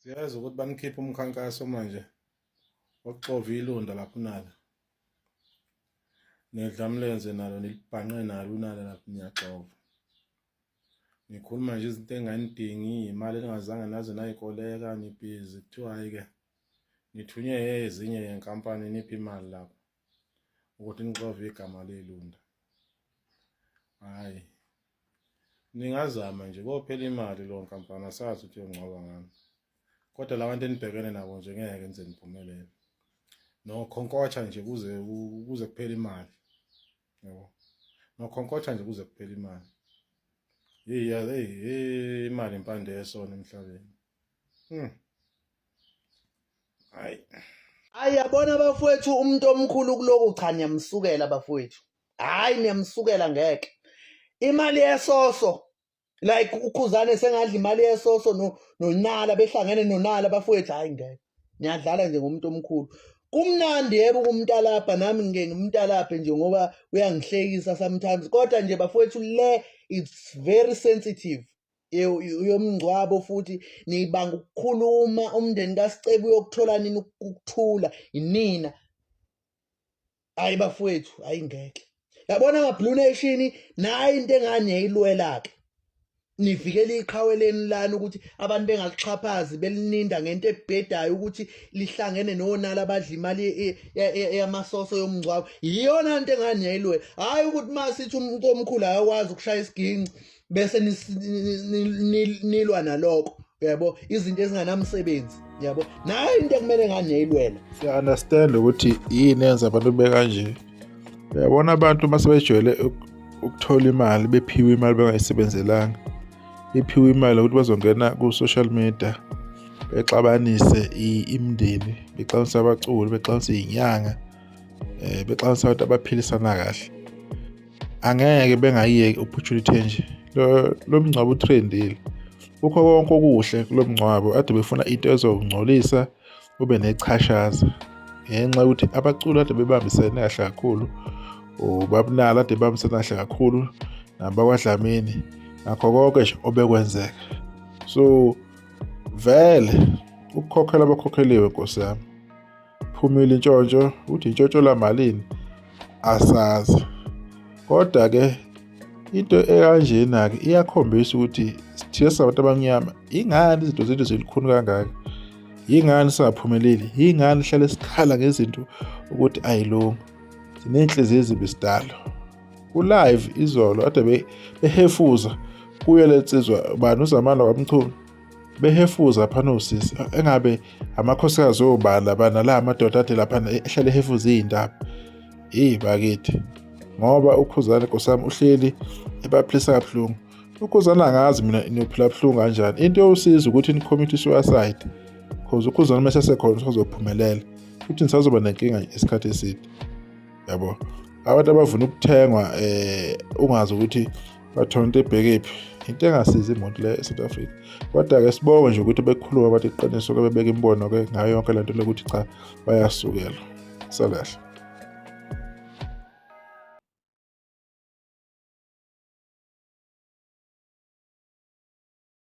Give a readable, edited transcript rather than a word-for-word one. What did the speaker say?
Siyazi ukuthi banikhipha umkhankaso manje wokuxova ilunda lapho unalo. Nedlamlenze nalo nilibhanqe nalo unalo lapho niyaxova. Nikhuluma nje izinto enganidingi, imali eningazange naze nayikoleka nibhizi kuthiwa hhayi-ke nithunywe ezinye yenkampani niphi imali lapho ukuthi nixove igama lelunda. Hhayi ningazama nje kophela imali lo nkampani asazi ukuthi uyongcwaba ngani kodwa la bantu enibhekene nabo nje ngeke nize niphumelele nokhonkotsha nje kuze kuze kuphele imali yabo nokhonkotsha nje kuze kuphele imali hey hey hey imali impande yesona emhlabeni. Hayi. Hayi yabona bafowethu umuntu omkhulu kuloku cha niyamsukela bafowethu. Hayi niyamsukela ngeke. Imali yesoso like ukhuzane sengadla imali yesoso no nonala behlangene nonala bafowethu hayi ngeke. Niyadlala nje ngomuntu omkhulu. Kumnandi yebo kumtalabha nami ngike ngimtalabhe nje ngoba uyangihlekisa sometimes kodwa nje bafowethu le it's very sensitive. Yomngcwabo futhi nibanga ukukhuluma umndeni kaSicebi uyokuthola nini ukuthula inina hayi bafowethu hayi ngeke yabona nga Blue Nation nayi into engane yayilwela ke nivikela iqhawe lenu lana ukuthi abantu bengalixhaphazi belininda ngento ebhedayo ukuthi lihlangene nonala abadla imali yamasoso yomngcwabo iyona into engane yayilwela hayi ukuthi masithi umuntu omkhulu akakwazi ukushaya isiginci bese nilwa nalokho yabo izinto ezinganamsebenzi yabo nayo into ekumele ngani niyayilwela. Siya understand ukuthi yini enza abantu bekanje. Uyabona abantu uma sebejwayele ukuthola imali bephiwe imali bengayisebenzelanga bephiwe imali ukuthi bazongena ku-social media bexabanise imindeni bexabanise abaculi bexabanise iy'nyanga um bexabanise abantu abaphilisana kahle angeke bengayiyeki opportunity enje. Lo mngcwabo utrendile kukho konke okuhle kulo mngcwabo ade befuna into ezongcolisa ube nechashaza ngenxa yokuthi abaculi ade bebambisene kahle kakhulu ubabunala ade bebambisene kahle kakhulu nabakwadlamini nakho konke nje obekwenzeka. So vele ukukhokhela abakhokheliwe nkosi yami phumile intshontsho uthi intshontsho lamalini asazi kodwa-ke into ekanjena-ke iyakhombisa ukuthi thina singabantu abamnyama ingani izinto zethu zilikhuni kangaka yingani singaphumeleli yingani hlale sikhala ngezinto ukuthi ayilungi siney'nhliziyo ezimbi sidalo ku-live izolo ade behefuza kuyo le nsizwa bani uzamana kwamchunu behefuza phana osisi engabe amakhosikazi obani labana la amadoda ade laphana ehlale ehefuza iy'ndaba eyi bakithi ngoba ukhuzane nkosami uhleli ebaphilisa kabuhlungu ukhuzane angazi mina niyophila buhlungu kanjani into yosiza ukuthi nicommit suicide cause ukhuzane uma sesekhona usazophumelela futhi nisazoba nenkinga isikhathi eside yabo abantu abavuna ukuthengwa eh ungazi ukuthi bathonta ebhekephi into engasizi imoto le eSouth Africa kodwa ke sibonge nje ukuthi bekhuluma bathi iqiniso ke bebeka imbono ke ngayo yonke lento lokuthi cha bayasukela salahle.